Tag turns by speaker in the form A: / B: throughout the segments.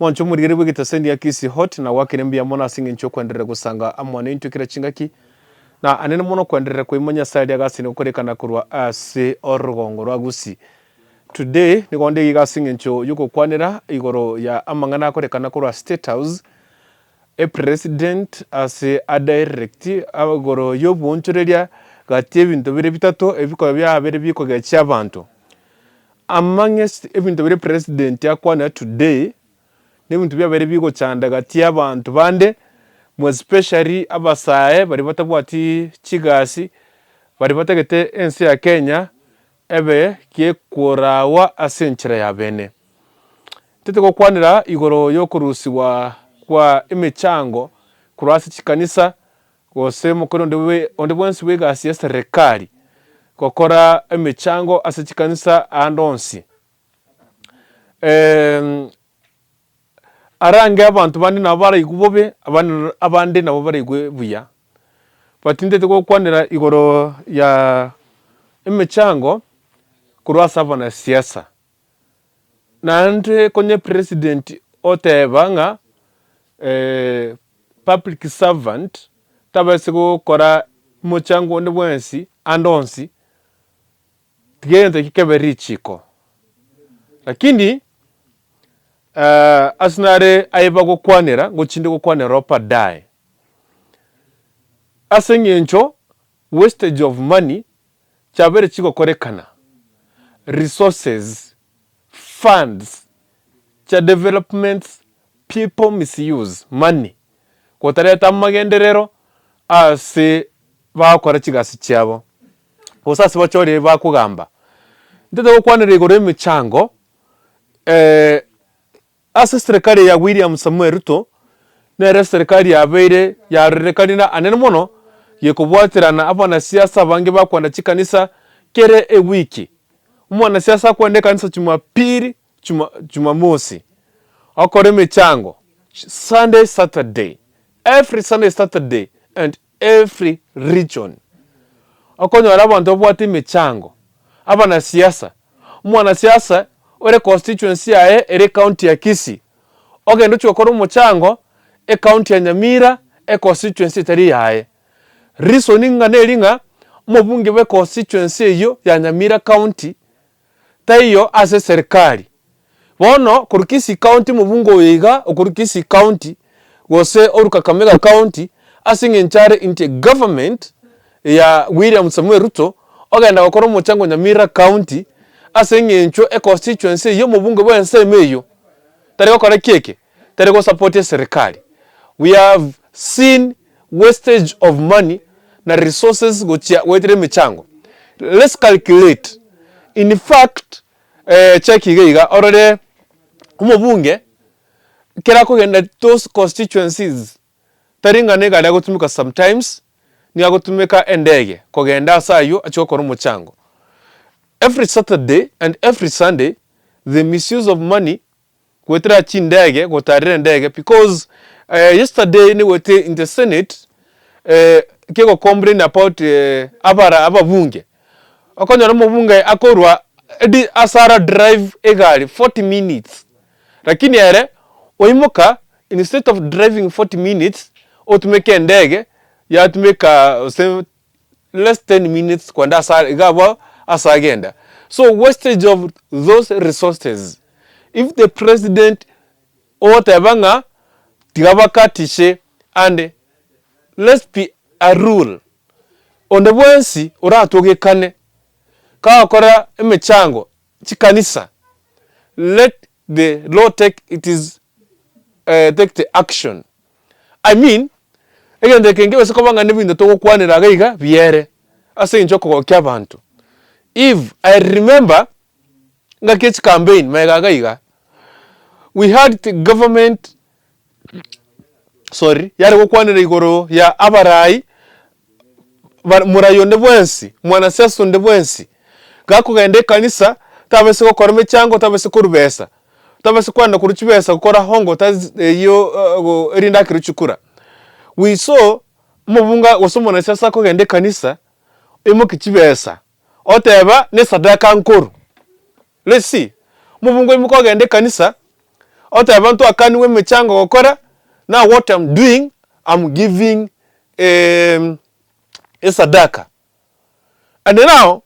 A: Mwanche omorigereria bw'egetaseni gia Kisii Hot na gwakire mbuya mono ase eng'encho y'okwenderera gosanga amo naintwe kera chingaki, na anene mono kwenderera koimanya ase aria agasini gokorekana korwa ase orogongo rwa Gusii. Today nigo nde iga ase eng'encho y'ogokwanera igoro ya amang'ana akorekana korwa State House, Epresident ase adirect igoro y'oboonchoreria gati y'ebinto bire bitato ebikoba biabere bikogechia abanto. Amongst ebinto biria president akwanera today, nebinto biabeire bigochanda gati y'abanto bande, more especially abasae baria batabwati chigasi, baria batagete ense ya Kenya ebe gekorawa ase enchera ya bene. Ntete gokwanera igoro yokorusigwa kwa emechango korwa ase chikanisa gose omokori onde bwe onde bwensi bw'egasi ya serekari gokora emechango ase chikanisa aande onsi. Arange abanto bande nabo baraigwe bobe, abande abande nabo baraigwe buya. But ntete gokwanera igoro ya emechango korwa ase abanasiasa. Naende konye president oteba ng'a public servant tabaisa gokora omochango onde bwensi ande onsi, tiga egento ekio kebe richiko. Lakini ase nare aye bagokwanera ngochinde gokwanera oo baadaye. Ase eng'encho wastage of money chiabeire chigokorekana, resources, funds chia developments, people misuse money gotareta amagenderero ase bagokora chigasi chiabo, gose ase bachorire bakogamba. Ntete gokwanera igoro y'emechango Ase eserekari ya William Samoei Ruto, nere eserekari yabeire yarorekanire anene mono gekobwaterana abanasiasa abange bakwenda chikanisa kere ewiki. Omwanasiasa akwenda ekanisa Jumapili, Juma Jumamosi, okore emechango Sunday, Saturday, every Sunday, Saturday and every region. Okonyora abanto babwate emechango, abanasiasa, omwanasiasa ore constituency yaye ere ecounty ya Kisii, ogende ochie gokora omochango ecounty ya Nyamira econstituency etari yaye. Reason ng'a neri ng'a, omobunge bwa econstituency eyio ya Nyamira county, taiyo ase eserikari. Bono korwa Kisii county omobunge oyo iga okorwa Kisii county gose orwa Kakamega county ase eng'encho are into government ya William Samoei Ruto ogenda gokora omochango Nyamira county ase eng'encho econstituency eyio omobunge bwa ensemo eyio tari gokora ki eke? Tari go support eserikari. We have seen wastage of money na resources gochia goetera emechango. Let's calculate in fact check iga iga orore omobunge ekero akogenda those constituencies tari ng'a negari agotumeka sometimes nigo agotumeka endege kogenda ase aywo achie gokora omochango. Every Saturday and every Sunday the misuse of money goetera chindege gotarera endege because yesterday nigoete in the senate kego complain about abara ababunge, okonyora omobunge akorwa edi ase ara drive egari 40 minutes lakini ere oimoka instead of driving 40 minutes otumeke endege yatumeka gose less 10 minutes kwenda ase are iga abwo ase agenda. So wastage of those resources if the president ogoteba ng'a tiga bakatishe and let's be a rule onde bwensi oratogekane kagokora emechango chikanisa let the law take it is take the action. I mean, egento eke nkebase koba ng'a nebinto togokwanera iga iga biere, ase eng'encho yokogokia abanto. If I remember, ngaki ya chicampaign magega iga iga, we had the government sorry, yare gokwanera igoro ya abarai, ba morai onde bwensi, mwanasiasa onde bwensi, gakogenda ekanisa, tabasa gokora emechango, tabasa korwa besa, tabasa kogenda korwa chibesa gokora hongo taz eywo go erinde akerwe chikura. We saw omobunga gose omwanasiasa akogenda ekanisa, oimokia chibesa, oteba ne esadaka nkorwa. Let's see, omobunga oimoka ogenda ekanisa. Oteba ntwakanigwe emechango gokora, now what am doing, am giving esadaka. And now,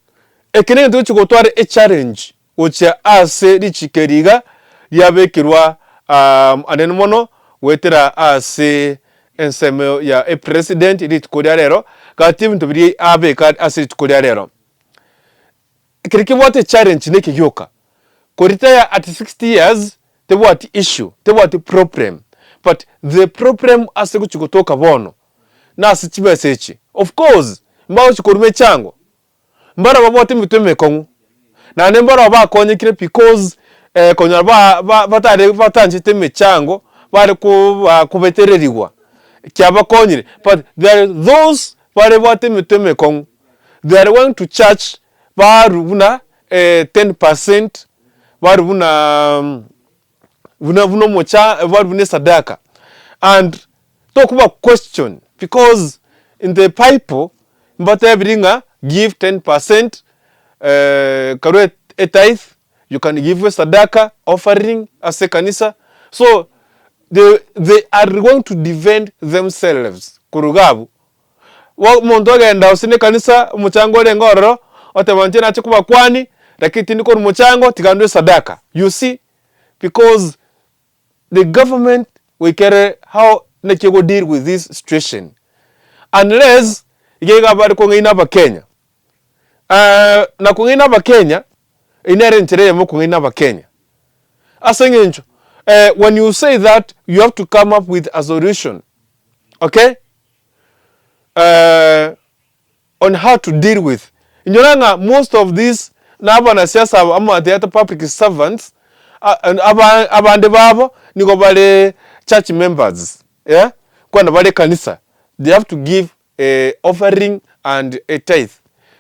A: eke negento gegochia gotwara echallenge gochia ase richiko eri iga riabekirwa anene mono goetera ase ensemo ya epresident rituko ria rero, gati ebinto biria abeka ase rituko ria rero. Ekero kebwate echallenge neke gioka, ko retire at 60 years tebwati issue, tebwati problem, but the problem ase gochia gotoka bono nase chibesa echi, of course mbagochia korwa mechango, mbaro babwate emetwe emekong'u, naende mbaro bakonyekire because konyora ba ba batare batanchete emechango bare koba kobetererigwa kiabakonyire, but there are those barebwate emetwe emekong'u, they are going to church barwe buna 10%, barwe buna buna buna omocha barwe buna esadaka and tokoba question because in the bible mbatebiri ng'a give 10% karue etithe, you can give esadaka, offering ase ekanisa, so they they are going to defend themselves korwa iga abwo. Bo omonto ogenda gose na ekanisa omochango orenge ororo, oteba inche nache kobakwani, lakini tindi korwa mochango tiga ndue esadaka, you see because the government goika ere how naki ego deal with this situation unless iga iga bare kong'aina abakenya na kong'aina abakenya eyio nere enchera eyemo okong'aina abakenya ase eng'encho when you say that you have to come up with a solution okay. on how to deal with, inyora ng'a most of these na abanasiasa aba amateata public servants abande babo nigo bare church members eh, kwana bare ekanisa, they have to give a offering and a tithe.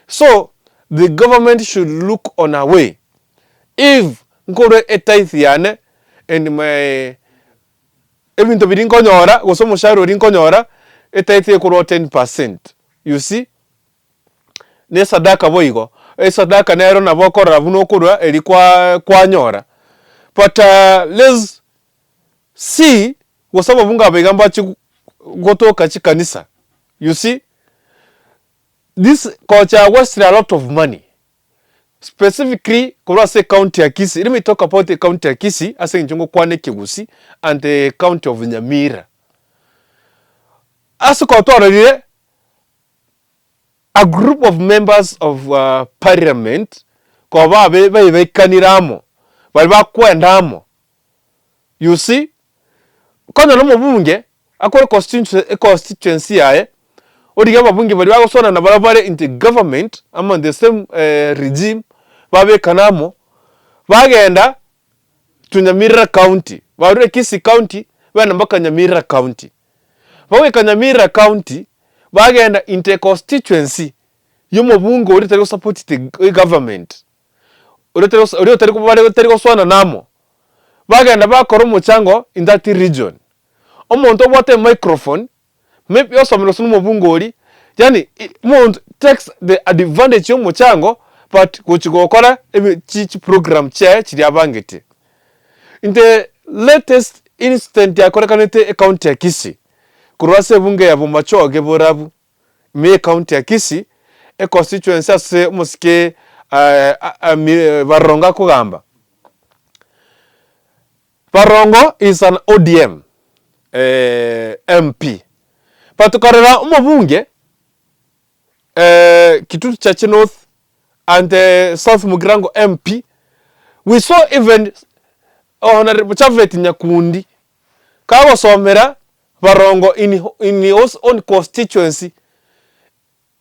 A: So the government should look on a way, if nkorwa etithe yane and my Ebinto biria nkonyora, gose omoshahara oria nkonyora, etithe ekorwa 10%, you see? Na esadaka boigo, esadaka nero nabo okorora buna okorwa eria kwa kwanyora. But let's see gose ababunge aba iga mbache gotoka chikanisa, you see? This kocha wasted a lot of money. Specifically korwa ase ecounty ya Kisii, let me talk about the county ya Kisii ase eng'encho ngokwana ekegusii and the county of Nyamira. Ase ko twarorire a group of members of parliament koba babe baibekanire amo, baria bakwenda amo, you see, okonyora omobunge akore constituency econstituency yaye, origie ababunge baria bagoswana nabarabwo bare in the government ama in the same regime, babekane amo, bagenda to Nyamira county, barure Kisii county, bagenda mpaka Nyamira county. Bagoika Nyamira county, bagenda in the constituency ya omobunge oria otari gosupport the government, oria otari oria otari bare otari goswana na amo, bagenda bakora omochango in that region. Omonto obwate emicrophone, maybe osomire gose na omobunge oria, yaani omonto takes the advantage ya omochango but gochi gokora ebi chi chiprogram chiaye chiria abangete. In the latest incident yakorekanete ecounty ya Kisii, korwa ase ebunge ya Bomachoge Borabu, ime ye ecounty ya Kisii, econstituency ase omosike Barongo akogamba. Barongo is an ODM MP, but korora omobunge Kitutu Chache North and South Mugirango MP, we saw even Honourable Japhet Nyakundi kagosomera Barongo in his own constituency.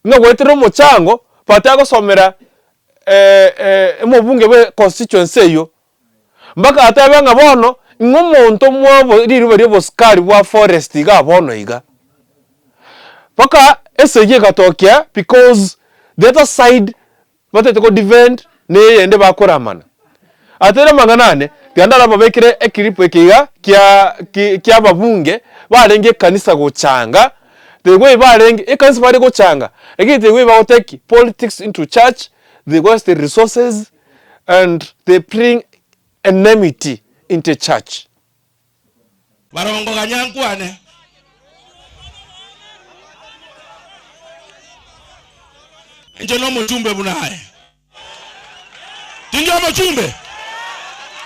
A: Ng'a goetera omochango batagosomera omobunge bwe constituency eyio, mpaka atebe ng'a bono ng'a omonto mwabo riruba ria obosikari bwa forest igaa bono iga. Mpaka esegi egatokia because the other side batagete ko defend na eyende bakoramana. Atere amang'ana ane, tiga ndarababekere eclip eke iga kia ki kia ababunge barenge ekanisa gochanga, the way barenge ekanisa bare gochanga, lakini the way bago take politics into church, they waste the resources and they bring enmity into church.
B: Barongo ganya nkwane. Inche nomochumbe buna aye. Tindi omochumbe?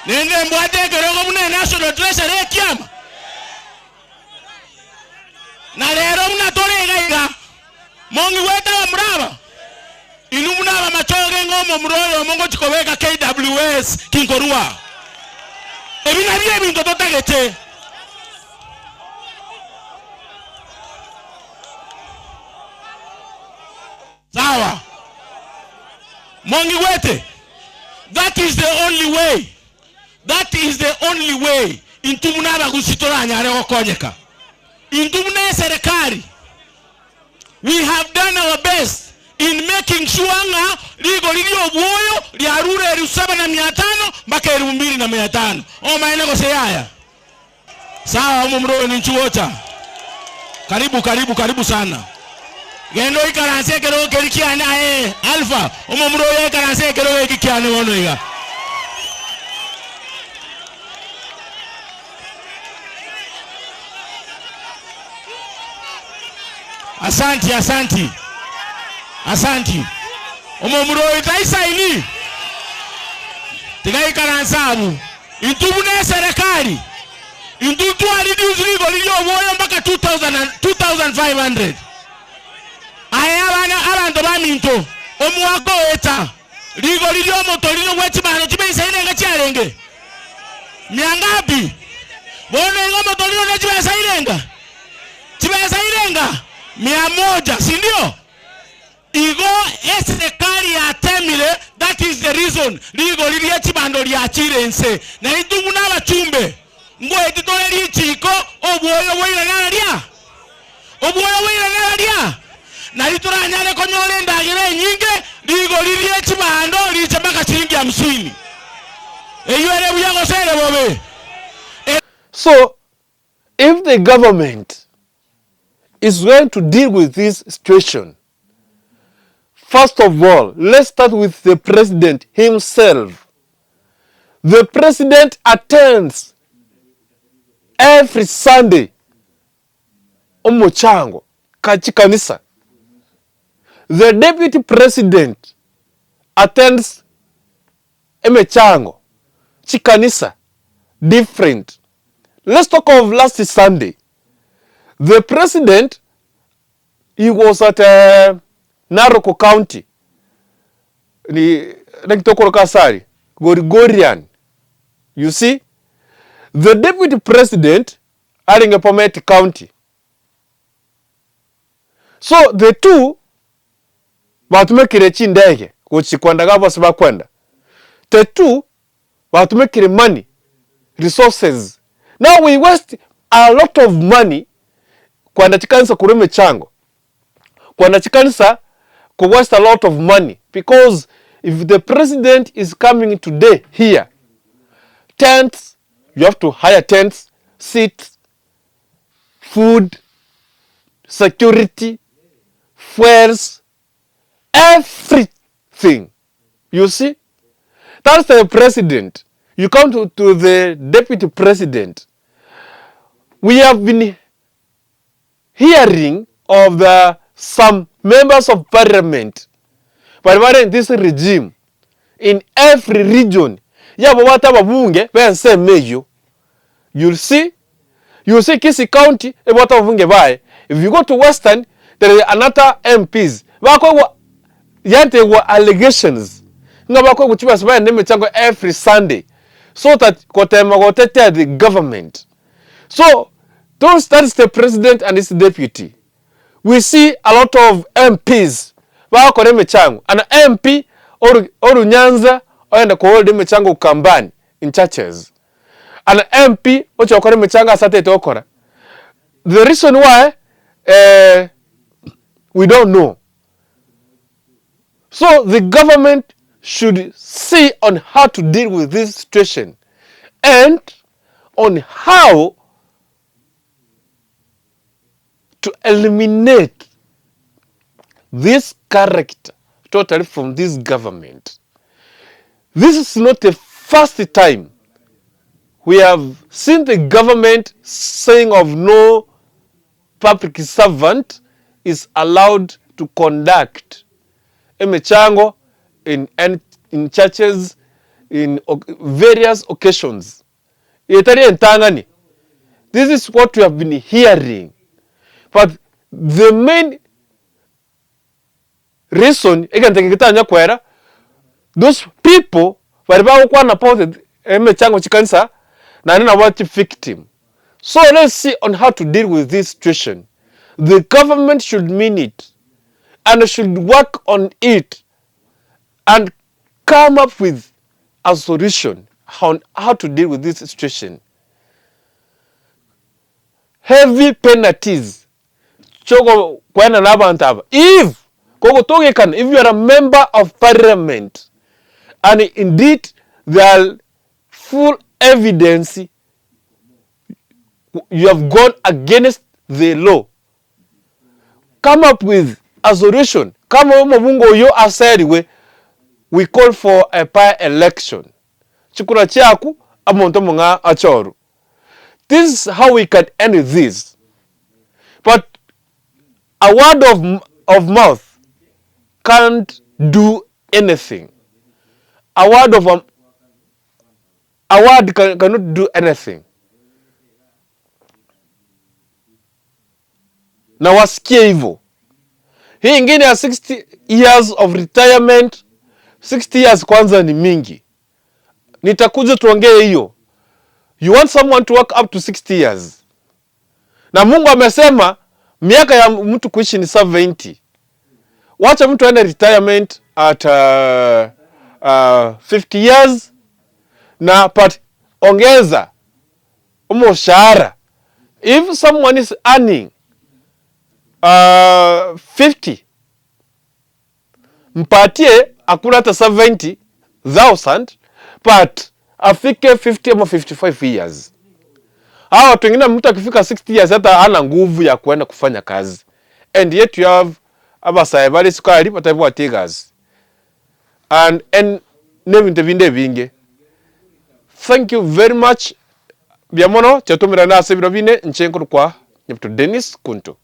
B: Naende mbwate ekerogo buna enational treasury ekiama. Na rero buna tore iga iga, mong'igwete abamura aba? Inwe buna abamachoge ng'a omomura oyomo ngochia kobeka KWS kinkorua. Ebi nabio ebinto totagete. Sawa? Mong'igwete? That is the only way. That is the only way intwe buna abagusii toranyare gokonyeka. Intwe buna eserekari we have done our best in making sure ng'a rigori ri'obwoyo riarure elifu saba na mia tano mpaka elifu mbili na mia tano. Omaene gose yaya? Sawa omomura oyo ninchu gocha. Karibu karibu karibu sana. Genda oikaranse ekerogo keria kiane aye Alpha, omomura oyo aikaranse ekerogo eki kiane bono iga. Asanti asanti asanti. Omomura oyo taisaini? Tiga aikaranse abwo. Intwe buna eserekari, intwe ntwa reduce rigori ri'obwoyo mpaka 2500. Aye abana abanto baminto, omwaka oeta, rigori ri'omotoriro bwe chibando chibesa irenga chiarenge? Mia ngapi? Bono iga omotoriro ne chibesa irenga? Chibesa irenga? Mia moja, sindio? Igo eserekari yatemire, that is the reason rigori rie chibando riachire inse. Na intwe buna abachumbe ngoeti tore richiko obwoyo bwairane aria, obwoyo bwairane aria, nari toranyare konyora endagera enyinge, rigori rie chibando riche mpaka shilingi hamsini. Eyio ere buya gose ere bobe?
A: So if the government is going to deal with this situation, first of all, let's start with the president himself. The president attends every Sunday omochango ka chikanisa. The deputy president attends emechango chikanisa different. Let's talk of last Sunday. The president he was at uh, Narok County ni naki tokoroka ase aria Gorigorian you see the deputy president arenge Bomet County so the two batumekire chindege gochi kwenda iga ase bakwenda the two batumekire money, resources, now we waste a lot of money kwenda chikanisa korwa emechango, kwenda chikanisa ko waste a lot of money because if the president is coming today here, tents, you have to hire tents, seats, food, security, fuels, everything. You see? That's the president. You come to, to the deputy president. We have been hearing of the some members of parliament bari bare in this regime in every region yabobwate ababunge b'ensemo eyio you'll see you'll see Kisii county ebwate ababunge baye if you go to western there is another MPs bakoigwa Yategwa allegations ng'a bakoegwa chibesa bagende emechango every Sunday so that gotema gotetea the government. So those that is the president and his deputy. We see a lot of MPs bagokora emechango an MP oru oru Nyanza ogenda ko hold emechango Ukambani in churches. An MP ocha gokora emechango ase atagete gokora. The reason why eh we don't know. So the government should see on how to deal with this situation and on how to eliminate this character totally from this government. This is not the first time. We have seen the government saying of no public servant is allowed to conduct emechango in in churches in various occasions. Etari entang'ani. This is what we have been hearing but the main Reason egento eke getanya koera, those people baria bagokwana about it emechango chikanisa naende nabo chi victim. So let's see on how to deal with this situation. The government should mean it and should work on it and come up with a solution on how to deal with this situation. Heavy penalties chi'ogokwana nabanto aba, if kogotogekana, if you are a member of parliament and indeed there are full evidence you have gone against the law, come up with a solution. Kama omobunge oyio aseriwe, we call for a by election. Chikura chiaku omonto omong'ao achorwe. This is how we can end this. But a word of, of mouth can't do anything. A word of a, a word can, cannot do anything. Na wasikie hivyo. Hii ingine ya 60 years of retirement, 60 years kwanza ni mingi. Nitakuja tuongee hiyo. You want someone to work up to 60 years. Na Mungu amesema miaka ya mtu kuishi ni 70. Wacha mtu aende retirement at 50 years na but ongeza omoshahara. If someone is earning 50 mpatie akula hata 70,000 but afike 50 ama 55 years. Hawa watu wengine mtu akifika 60 years hata hana nguvu ya kuenda kufanya kazi. And yet you have abasae bare sukari batabwati egasi. And and nebinto binde ebinge. Thank you very much. Mbuya mono, tiga tomerane ase ebiro binde, inche nkorokwa Nyabuto Dennis Kunto.